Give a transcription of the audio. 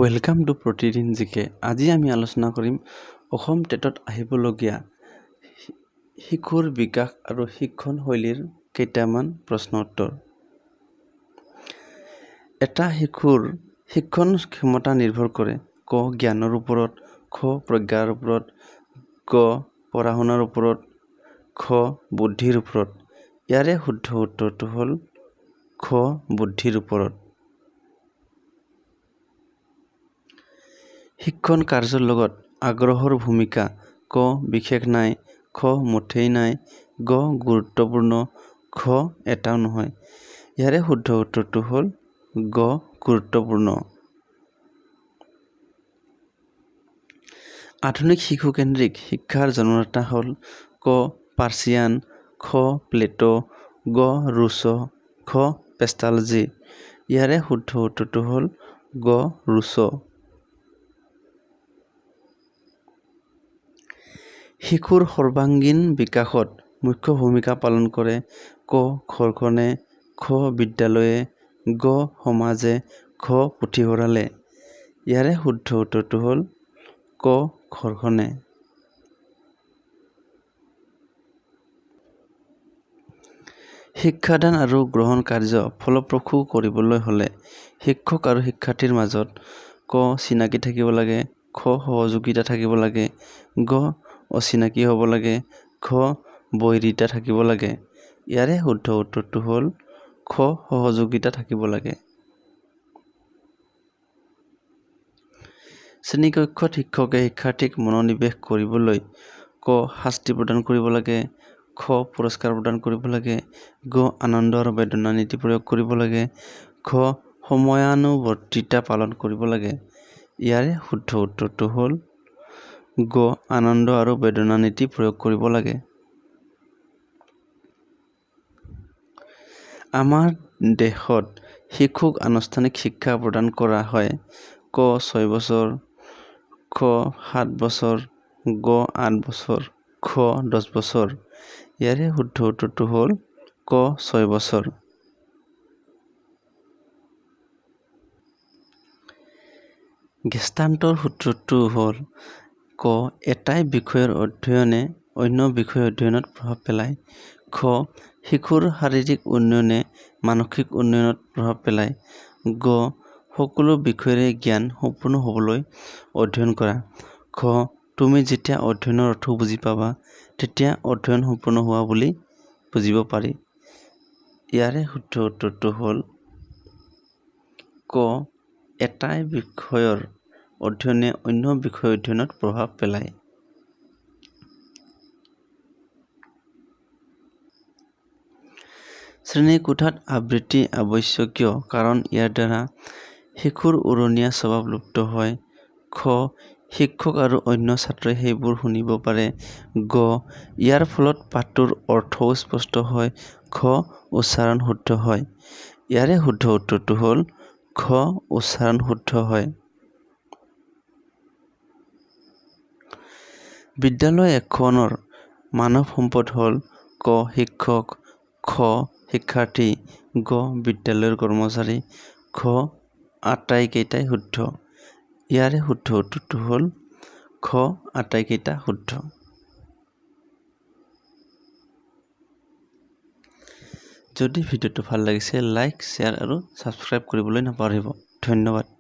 Welcome to প্ৰতিদিন জিকে। আজি আমি আলোচনা কৰিম অসম টেটত আহিবলগীয়া শিশুৰ বিকাশ আৰু শিক্ষণ শৈলীৰ কেইটামান প্ৰশ্ন উত্তৰ। এটা শিশুৰ শিক্ষণ ক্ষমতা নিৰ্ভৰ কৰে ক জ্ঞানৰ ওপৰত, খ প্ৰজ্ঞাৰ ওপৰত, গ পঢ়া শুনাৰ ওপৰত, খ বুদ্ধিৰ ওপৰত। ইয়াৰে শুদ্ধ উত্তৰটো হ'ল খ বুদ্ধিৰ ওপৰত। শিক্ষণ কাৰ্যৰ লগত আগ্ৰহৰ ভূমিকা ক বিশেষ নাই, খ মুঠেই নাই, গ গুৰুত্বপূৰ্ণ, ঘ এটাও নহয়। ইয়াৰে শুদ্ধ উত্তৰটো হ'ল গ গুৰুত্বপূৰ্ণ। আধুনিক শিশুকেন্দ্ৰিক শিক্ষাৰ জন্মদাতা হ'ল ক পাৰ্চিয়ান, খ প্লেটো, গ ৰুছ, ঘ পেষ্টালজি। ইয়াৰে শুদ্ধ উত্তৰটো হ'ল গ ৰুছ। শিশুৰ সৰ্বাংগীন বিকাশত মুখ্য ভূমিকা পালন কৰে ক ঘৰখনে, খ বিদ্যালয়ে, গ সমাজে, ঘ পুথিভঁৰালে। ইয়াৰে শুদ্ধ উত্তৰটো হ'ল ক ঘৰখনে। শিক্ষাদান আৰু গ্ৰহণ কাৰ্য ফলপ্ৰসূ কৰিবলৈ হ'লে শিক্ষক আৰু শিক্ষাৰ্থীৰ মাজত ক চিনাকি থাকিব লাগে, খ সহযোগিতা থাকিব লাগে, গ অচিনাকি হ'ব লাগে, ঘ বৈৰিতা থাকিব লাগে। ইয়াৰে শুদ্ধ উত্তৰটো হ'ল খ সহযোগিতা থাকিব লাগে। শ্ৰেণীকক্ষত শিক্ষকে শিক্ষাৰ্থীক মনোনিৱেশ কৰিবলৈ ক শাস্তি প্ৰদান কৰিব লাগে, খ পুৰস্কাৰ প্ৰদান কৰিব লাগে, গ আনন্দ আৰু বেদনা নীতি প্ৰয়োগ কৰিব লাগে, ঘ সময়ানুৱৰ্তিতা পালন কৰিব লাগে। ইয়াৰে শুদ্ধ উত্তৰটো হ'ল গ আনন্দ আৰু বেদনা নীতি প্ৰয়োগ কৰিব লাগে। আমাৰ দেশত শিশুক আনুষ্ঠানিক শিক্ষা প্ৰদান কৰা হয় ক 6 বছৰ, খ 7 বছৰ, গ 8 বছৰ, ঘ 10 বছৰ। ইয়াৰে শুদ্ধ উত্তৰটো হ'ল ক 6 বছৰ। গেষ্টাল্টৰ সূত্ৰটো হ'ল ক এটাই বিষয়ৰ অধ্যয়নে অন্য বিষয়ৰ অধ্যয়নত প্ৰভাৱ পেলায়, খ শিশুৰ শাৰীৰিক উন্নয়নে মানসিক উন্নয়নত প্ৰভাৱ পেলায়, গ সকলো বিষয়ৰে জ্ঞান সম্পূৰ্ণ হ'বলৈ অধ্যয়ন কৰা, ঘ তুমি যেতিয়া অধ্যয়নৰ অৰ্থ বুজি পাবা তেতিয়া অধ্যয়ন সম্পূৰ্ণ হোৱা বুলি বুজিব পাৰি। ইয়াৰে শুদ্ধ উত্তৰটো হ'ল ক এটাই বিষয়ৰ অধ্যয়নে অন্য বিষয়ৰ অধ্যয়নত প্ৰভাৱ পেলায়। শ্ৰেণীকোঠাত আবৃত্তি আৱশ্যকীয় কাৰণ ইয়াৰ দ্বাৰা শিশুৰ উৰণীয়া স্বভাৱ লুপ্ত হয়, খ শিক্ষক আৰু অন্য ছাত্ৰই সেইবোৰ শুনিব পাৰে, গ ইয়াৰ ফলত পাঠটোৰ অৰ্থও স্পষ্ট হয়, ঘ উচ্চাৰণ শুদ্ধ হয়। ইয়াৰে শুদ্ধ উত্তৰটো হ'ল ঘ উচ্চাৰণ শুদ্ধ হয়। বিদ্যালয় এখনৰ মানৱ সম্পদ হ'ল ক শিক্ষক, খ শিক্ষাৰ্থী, গ বিদ্যালয়ৰ কৰ্মচাৰী, ঘ আটাইকেইটাই শুদ্ধ। ইয়াৰে শুদ্ধ উত্তৰটো হ'ল খ আটাইকেইটা শুদ্ধ। যদি ভিডিঅ'টো ভাল লাগিছে লাইক, শ্বেয়াৰ আৰু ছাবস্ক্ৰাইব কৰিবলৈ নাপাহৰিব। ধন্যবাদ।